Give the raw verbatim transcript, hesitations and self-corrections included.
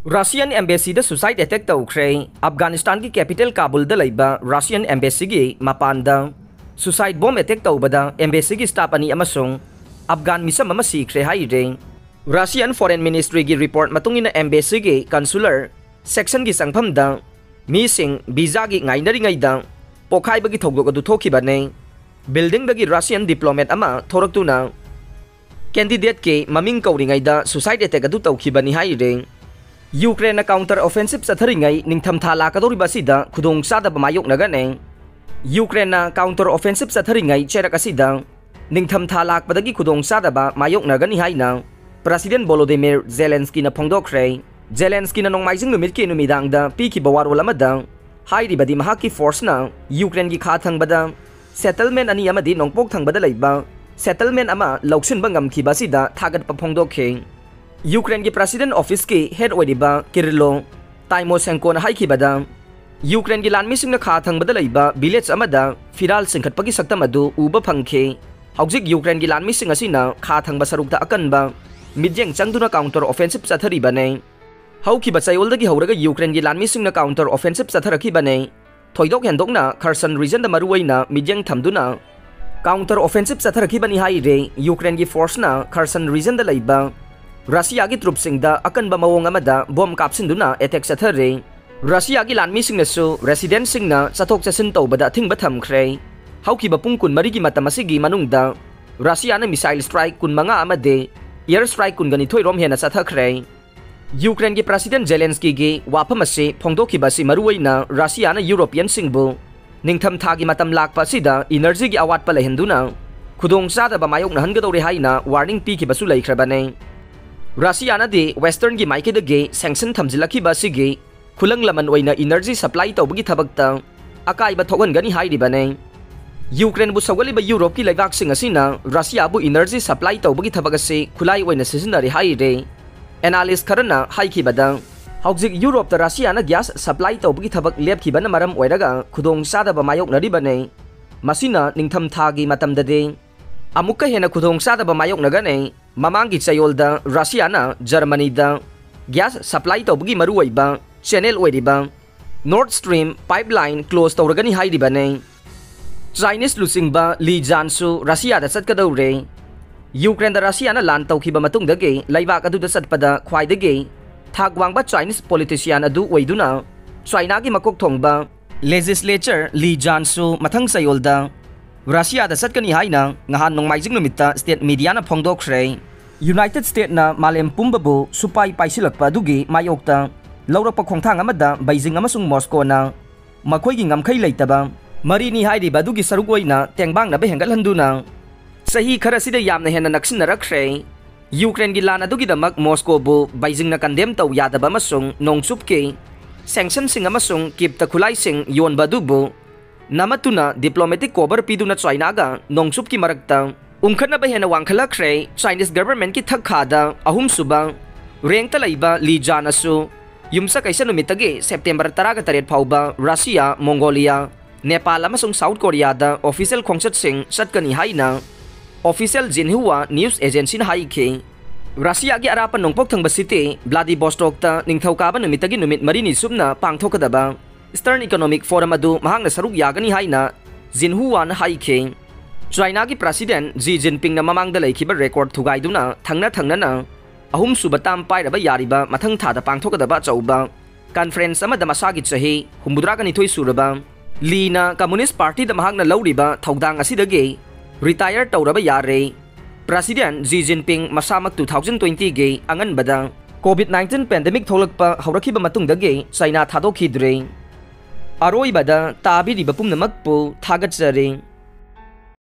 Russian embassy ꯗ suicide attack ꯇꯧꯈ꯭ꯔꯦ꯫ ꯑꯐꯒꯥꯅꯤꯁꯇꯥꯟꯒꯤ capital ꯀꯥꯕꯨꯜꯗ ꯂꯩꯕ Russian embassy ꯒꯤ ꯃꯄꯥꯟꯗ suicide bomb attack ꯇꯧꯕꯗ embassy ꯒꯤ staff ꯑꯅꯤ ꯑꯃꯁꯨꯡ ꯑꯐꯒꯥꯟ ꯃꯤꯆꯝ ꯑꯃ ꯁꯤꯈ꯭ꯔꯦ ꯍꯥꯏꯔꯦ꯫ Russian Foreign Ministry ꯒꯤ report ꯃꯇꯨꯡ ꯏꯟꯅ embassy ꯒꯤ consular section ꯒꯤ ꯆꯪꯐꯝꯗ ꯃꯤꯁꯤꯡ visa ꯒꯤ ꯉꯥꯏꯅꯔꯤꯉꯩꯗ ꯄꯣꯈꯥꯏꯕꯒꯤ ꯊꯧꯗꯣꯛ ꯑꯗꯨ ꯊꯣꯛꯈꯤꯕꯅꯦ꯫ Building ꯗꯒꯤ Russian diplomat ꯑꯃ ꯊꯣꯔꯛꯇꯨꯅ candidate ꯀꯤ ꯃꯃꯤꯡ ꯀꯧꯔꯤꯉꯩꯗ suicide attack ꯑꯗꯨ ꯇꯧꯈꯤꯕꯅꯤ ꯍꯥꯏꯔꯦ꯫ ꯌꯨꯀ꯭ꯔꯦꯟꯅ counter offensive ꯆꯠꯊꯔꯤꯉꯩ ꯅꯤꯡꯊꯝꯊꯥ ꯂꯥꯛꯀꯗꯧꯔꯤꯕ ꯑꯁꯤꯗ ꯈꯨꯗꯣꯡꯆꯥꯗꯕ ꯃꯥꯌꯣꯛꯅꯒꯅꯤ꯫ ꯌꯨꯀ꯭ꯔꯦꯟꯅ counter offensive ꯆꯠꯊꯔꯤꯉꯩ ꯆꯩꯔꯛ ꯑꯁꯤꯗ ꯅꯤꯡꯊꯝꯊꯥ ꯂꯥꯛꯄꯗꯒꯤ ꯈꯨꯗꯣꯡꯆꯥꯗꯕ ꯃꯥꯌꯣꯛꯅꯒꯅꯤ ꯍꯥꯏꯅ President Volodymyr Zelenskyꯅ ꯐꯣꯡꯗꯣꯛꯈ꯭ꯔꯦ꯫ Zelenskyꯅ ꯅꯣꯡꯃꯥꯏꯖꯤꯡ ꯅꯨꯃꯤꯠꯀꯤ ꯅꯨꯃꯤꯗꯥꯡꯗ ꯄꯤꯈꯤꯕ ꯋꯥꯔꯣꯜ ꯑꯃꯗ ꯍꯥꯏꯔꯤꯕꯗꯤ ꯃꯍꯥꯛꯀꯤ forceꯅ ꯌꯨꯀ꯭ꯔꯦꯟꯒꯤ ꯈꯥ ꯊꯪꯕꯗ settlement ꯑꯅꯤ ꯑꯃꯗꯤ ꯅꯣꯡꯄꯣꯛ ꯊꯪꯕꯗ ꯂꯩꯕ settlement ꯑꯃ ꯂꯧꯁꯤꯟꯕ ꯉꯝꯈꯤꯕ ꯑꯁꯤꯗ ꯊꯥꯒꯠꯄ ꯐꯣꯡꯗꯣꯛꯈꯤ꯫ ꯌꯨꯀ꯭ꯔꯦꯟꯒꯤ President Officeꯀꯤ head ꯑꯣꯏꯔꯤꯕ Kyrylo Tymoshenkoꯅ ꯍꯥꯏꯈꯤꯕꯗ, ꯌꯨꯀ꯭ꯔꯦꯟꯒꯤ ꯂꯥꯟꯃꯤꯁꯤꯡꯅ ꯈꯥ ꯊꯪꯕꯗ ꯂꯩꯕ village ꯑꯃꯗ ꯐꯤꯔꯥꯜ ꯆꯤꯡꯈꯠꯄꯒꯤ ꯁꯛꯇꯝ ꯑꯗꯨ ꯎꯕ ꯐꯪꯈꯤ꯫ ꯍꯧꯖꯤꯛ ꯌꯨꯀ꯭ꯔꯦꯟꯒꯤ ꯂꯥꯟꯃꯤꯁꯤꯡ ꯑꯁꯤꯅ ꯈꯥ ꯊꯪꯕ ꯁꯔꯨꯛꯇ ꯑꯀꯟꯕ ꯃꯤꯠꯌꯦꯡ ꯆꯪꯗꯨꯅ counter offensive ꯆꯠꯊꯔꯤꯕꯅꯤ꯫ ꯍꯧꯈꯤꯕ ꯆꯌꯣꯜꯗꯒꯤ ꯍꯧꯔꯒ ꯌꯨꯀ꯭ꯔꯦꯟꯒꯤ ꯂꯥꯟꯃꯤꯁꯤꯡꯅ counter offensive ꯆꯠꯊꯔꯛꯈꯤꯕꯅꯤ꯫ ꯊꯣꯏꯗꯣꯛ ꯍꯦꯟꯗꯣꯛꯅ Kherson regionꯗ ꯃꯔꯨꯑꯣꯏꯅ ꯃꯤꯠꯌꯦꯡ ꯊꯝꯗꯨꯅ counter offensive ꯆꯠꯊꯔꯛꯈꯤꯕꯅꯤ ꯍꯥꯏꯔꯦ꯫ ꯌꯨꯀ꯭ꯔꯦꯟꯒꯤ forceꯅ Kherson regionꯗ ꯂꯩꯕ ꯔꯁꯤꯌꯥꯒꯤ troops ꯁꯤꯡꯗ ꯑꯀꯟꯕ ꯃꯑꯣꯡ ꯑꯃꯗ bomb ꯀꯥꯞꯁꯤꯟꯗꯨꯅ attack ꯆꯠꯊꯔꯦ꯫ ꯔꯁꯤꯌꯥꯒꯤ ꯂꯥꯟꯃꯤꯁꯤꯡꯅꯁꯨ residentꯁꯤꯡꯅ ꯆꯠꯊꯣꯛ ꯆꯠꯁꯤꯟ ꯇꯧꯕꯗ ꯑꯊꯤꯡꯕ ꯊꯝꯈ꯭ꯔꯦ꯫ ꯍꯧꯈꯤꯕ ꯄꯨꯡ ꯀꯨꯟꯃꯔꯤꯒꯤ ꯃꯇꯝ ꯑꯁꯤꯒꯤ ꯃꯅꯨꯡꯗ ꯔꯁꯤꯌꯥꯅ missile strike ꯀꯨꯟꯃꯉꯥ ꯑꯃꯗꯤ air strike ꯀꯨꯟꯒ ꯅꯤꯊꯣꯏ ꯔꯣꯝ ꯍꯦꯟꯅ ꯆꯠꯊꯈ꯭ꯔꯦ꯫ ꯌꯨꯀ꯭ꯔꯦꯟꯒꯤ President Zelenskyꯒꯤ ꯋꯥꯐꯝ ꯑꯁꯤ ꯐꯣꯡꯗꯣꯛꯈꯤꯕ ꯑꯁꯤ ꯃꯔꯨꯑꯣꯏꯅ ꯔꯁꯤꯌꯥꯅ Europeanꯁꯤꯡꯕꯨ ꯅꯤꯡꯊꯝꯊꯥꯒꯤ ꯃꯇꯝ ꯂꯥꯛꯄ ꯑꯁꯤꯗ energyꯒꯤ ꯑꯋꯥꯠꯄ ꯂꯩꯍꯟꯗꯨꯅ ꯈꯨꯗꯣꯡꯆꯥꯗꯕ ꯃꯥꯌꯣꯛꯅꯍꯟꯒꯗꯧꯔꯦ ꯍꯥꯏꯅ warning ꯄꯤꯈꯤꯕꯁꯨ ꯂꯩꯈ꯭ꯔꯕꯅꯤ꯫ ꯔꯁꯤꯌꯥꯅꯗꯤ Westernꯒꯤ ꯃꯥꯏꯀꯩꯗꯒꯤ sanction ꯊꯝꯖꯤꯜꯂꯛꯈꯤꯕ ꯑꯁꯤꯒꯤ ꯈꯨꯂꯪ ꯂꯃꯟ ꯑꯣꯏꯅ energy supply ꯇꯧꯕꯒꯤ ꯊꯕꯛꯇ ꯑꯀꯥꯏꯕ ꯊꯣꯛꯍꯟꯒꯅꯤ ꯍꯥꯏꯔꯤꯕꯅꯤ꯫ ꯌꯨꯀ꯭ꯔꯦꯟꯕꯨ ꯁꯧꯒꯠꯂꯤꯕ ꯌꯨꯔꯣꯞꯀꯤ ꯂꯩꯕꯥꯛꯁꯤꯡ ꯑꯁꯤꯅ ꯔꯁꯤꯌꯥꯕꯨ energy supply ꯇꯧꯕꯒꯤ ꯊꯕꯛ ꯑꯁꯤ ꯈꯨꯠꯂꯥꯏ ꯑꯣꯏꯅ ꯁꯤꯖꯤꯟꯅꯔꯦ ꯍꯥꯏꯔꯦ꯫ Analyst ꯈꯔꯅ ꯍꯥꯏꯈꯤꯕꯗ, ꯍꯧꯖꯤꯛ ꯌꯨꯔꯣꯞꯇ ꯔꯁꯤꯌꯥꯅ gas supply ꯇꯧꯕꯒꯤ ꯊꯕꯛ ꯂꯦꯞꯈꯤꯕꯅ ꯃꯔꯝ ꯑꯣꯏꯔꯒ ꯈꯨꯗꯣꯡꯆꯥꯗꯕ ꯃꯥꯌꯣꯛꯅꯔꯤꯕꯅꯤ꯫ ꯃꯁꯤꯅ ꯅꯤꯡꯊꯝꯊꯥꯒꯤ ꯃꯇꯝꯗꯗꯤ ꯑꯃꯨꯛꯀ ꯍꯦꯟꯅ ꯈꯨꯗꯣꯡꯆꯥꯗꯕ ꯃꯥꯌꯣꯛꯅꯒꯅꯤ꯫ ꯃꯃꯥꯡꯒꯤ ꯆꯌꯣꯜꯗ ꯔꯁꯤꯌꯥꯅ ꯖꯔꯃꯅꯤꯗ gas supply ꯇꯧꯕꯒꯤ ꯃꯔꯨꯑꯣꯏꯕ channel ꯑꯣꯏꯔꯤꯕ Nord Stream pipeline close ꯇꯧꯔꯒꯅꯤ ꯍꯥꯏꯔꯤꯕꯅꯤ꯫ Chinese ꯂꯨꯆꯤꯡꯕ ꯂꯤ ꯖꯥꯟꯁꯨ ꯔꯁꯤꯌꯥꯗ ꯆꯠꯀꯗꯧꯔꯦ꯫ ꯌꯨꯀ꯭ꯔꯦꯟꯗ ꯔꯁꯤꯌꯥꯅ ꯂꯥꯟ ꯇꯧꯈꯤꯕ ꯃꯇꯨꯡꯗꯒꯤ ꯂꯩꯕꯥꯛ ꯑꯗꯨꯗ ꯆꯠꯄꯗ ꯈ꯭ꯋꯥꯏꯗꯒꯤ ꯊꯥꯛ ꯋꯥꯡꯕ Chinese politician ꯑꯗꯨ ꯑꯣꯏꯗꯨꯅ ꯆꯥꯏꯅꯥꯒꯤ ꯃꯀꯣꯛ ꯊꯣꯡꯕ legislator ꯂꯤ ꯖꯥꯟꯁꯨ ꯃꯊꯪ ꯆꯌꯣꯜꯗ ꯔꯁꯤꯌꯥꯗ ꯆꯠꯀꯅꯤ ꯍꯥꯏꯅ ꯉꯍꯥꯟ ꯅꯣꯡꯃꯥꯏꯖꯤꯡ ꯅꯨꯃꯤꯠꯇ state mediaꯅ ꯐꯣꯡꯗꯣꯛꯈ꯭ꯔꯦ꯫ United Statesꯅ ꯃꯥꯂꯦꯝ ꯄꯨꯝꯕꯕꯨ ꯁꯨꯄꯥꯏ ꯄꯥꯏꯁꯤꯜꯂꯛꯄ ꯑꯗꯨꯒꯤ ꯃꯥꯌꯣꯛꯇ ꯂꯧꯔꯛꯄ ꯈꯣꯡꯊꯥꯡ ꯑꯃꯗ ꯕꯩꯖꯤꯡ ꯑꯃꯁꯨꯡ ꯃꯣꯁꯀꯣꯅ ꯃꯈꯣꯏꯒꯤ ꯉꯝꯈꯩ ꯂꯩꯇꯕ ꯃꯔꯤꯅꯤ ꯍꯥꯏꯔꯤꯕ ꯑꯗꯨꯒꯤ ꯁꯔꯨꯛ ꯑꯣꯏꯅ ꯇꯦꯡꯕꯥꯡꯅꯕ ꯍꯦꯟꯒꯠꯍꯟꯗꯨꯅ ꯆꯍꯤ ꯈꯔꯁꯤꯗ ꯌꯥꯝꯅ ꯍꯦꯟꯅ ꯅꯛꯁꯤꯟꯅꯔꯛꯈ꯭ꯔꯦ꯫ ꯌꯨꯀ꯭ꯔꯦꯟꯒꯤ ꯂꯥꯟ ꯑꯗꯨꯒꯤꯗꯃꯛ ꯃꯣꯁꯀꯣꯕꯨ ꯕꯩꯖꯤꯡꯅ condemn ꯇꯧ ꯌꯥꯗꯕ ꯑꯃꯁꯨꯡ ꯅꯣꯡꯆꯨꯞꯀꯤ sanctionꯁꯤꯡ ꯑꯃꯁꯨꯡ ꯀꯤꯞꯇ ꯈꯨꯠꯂꯥꯏꯁꯤꯡ ꯌꯣꯟꯕ ꯑꯗꯨꯕꯨ ꯅꯝꯃꯠꯇꯨꯅ diplomatic cover ꯄꯤꯗꯨꯅ ꯆꯥꯏꯅꯥꯒ ꯅꯣꯡꯆꯨꯞꯀꯤ ꯃꯔꯛꯇ ꯎꯪꯈꯠꯅꯕ ꯍꯦꯟꯅ ꯋꯥꯡꯈꯠꯂꯛꯈ꯭ꯔꯦ꯫ Chinese governmentꯀꯤ ꯊꯛ ꯈꯥꯗ ꯑꯍꯨꯝꯁꯨꯕ rankꯇ ꯂꯩꯕ ꯂꯤ ꯖꯥꯟ ꯑꯁꯨ ꯌꯨꯝꯁꯀꯩꯁ ꯅꯨꯃꯤꯠꯇꯒꯤ September ꯇꯔꯥꯒ ꯇꯔꯦꯠ ꯐꯥꯎꯕ ꯔꯁꯤꯌꯥ, ꯃꯣꯡꯒꯣꯂꯤꯌꯥ, ꯅꯦꯄꯥꯜ ꯑꯃꯁꯨꯡ ꯁꯥꯎꯠ ꯀꯣꯔꯤꯌꯥꯗ official ꯈꯣꯡꯆꯠꯁꯤꯡ ꯆꯠꯀꯅꯤ ꯍꯥꯏꯅ official Xinhua news agencyꯅ ꯍꯥꯏꯈꯤ꯫ ꯔꯁꯤꯌꯥꯒꯤ ꯑꯔꯥꯞꯄ ꯅꯣꯡꯄꯣꯛ ꯊꯪꯕ city ꯕ꯭ꯂꯥꯗꯤꯕꯣꯁꯇꯣꯛꯇ ꯅꯤꯡꯊꯧꯀꯥꯕ ꯅꯨꯃꯤꯠꯇꯒꯤ ꯅꯨꯃꯤꯠ ꯃꯔꯤꯅꯤ ꯆꯨꯞꯅ ꯄꯥꯡꯊꯣꯛꯀꯗꯕ Eastern Economic Forum ꯑꯗꯨ ꯃꯍꯥꯛꯅ ꯁꯔꯨꯛ ꯌꯥꯒꯅꯤ ꯍꯥꯏꯅ ꯖꯤꯟꯍꯨꯋꯥꯅ ꯍꯥꯏꯈꯤ꯫ ꯆꯥꯏꯅꯥꯒꯤ President Xi Jinpingꯅ ꯃꯃꯥꯡꯗ ꯂꯩꯈꯤꯕ record ꯊꯨꯒꯥꯏꯗꯨꯅ ꯊꯪꯅ ꯊꯪꯅꯅ ꯑꯍꯨꯝꯁꯨꯕ term ꯄꯥꯏꯔꯕ ꯌꯥꯔꯤꯕ ꯃꯊꯪ ꯊꯥꯗ ꯄꯥꯡꯊꯣꯛꯀꯗꯕ ꯑꯆꯧꯕ conference ꯑꯃꯗ ꯃꯁꯥꯒꯤ ꯆꯍꯤ ꯍꯨꯝꯐꯨꯇꯔꯥꯒ ꯅꯤꯊꯣꯏ ꯁꯨꯔꯕ ꯂꯤꯅ Communist Partyꯗ ꯃꯍꯥꯛꯅ ꯂꯧꯔꯤꯕ ꯊꯧꯗꯥꯡ ꯑꯁꯤꯗꯒꯤ retire ꯇꯧꯔꯕ ꯌꯥꯔꯦ꯫ President Xi Jinping ꯃꯁꯥꯃꯛ two thousand twentyꯒꯤ ꯑꯉꯟꯕꯗ COVID nineteen pandemic ꯊꯣꯛꯂꯛꯄ ꯍꯧꯔꯛꯈꯤꯕ ꯃꯇꯨꯡꯗꯒꯤ ꯆꯥꯏꯅꯥ ꯊꯥꯗꯣꯛꯈꯤꯗ꯭ꯔꯦ꯫ ꯑꯔꯣꯏꯕꯗ ꯇꯥꯕꯤꯔꯤꯕ ꯄꯨꯝꯅꯃꯛꯄꯨ ꯊꯥꯒꯠꯆꯔꯤ꯫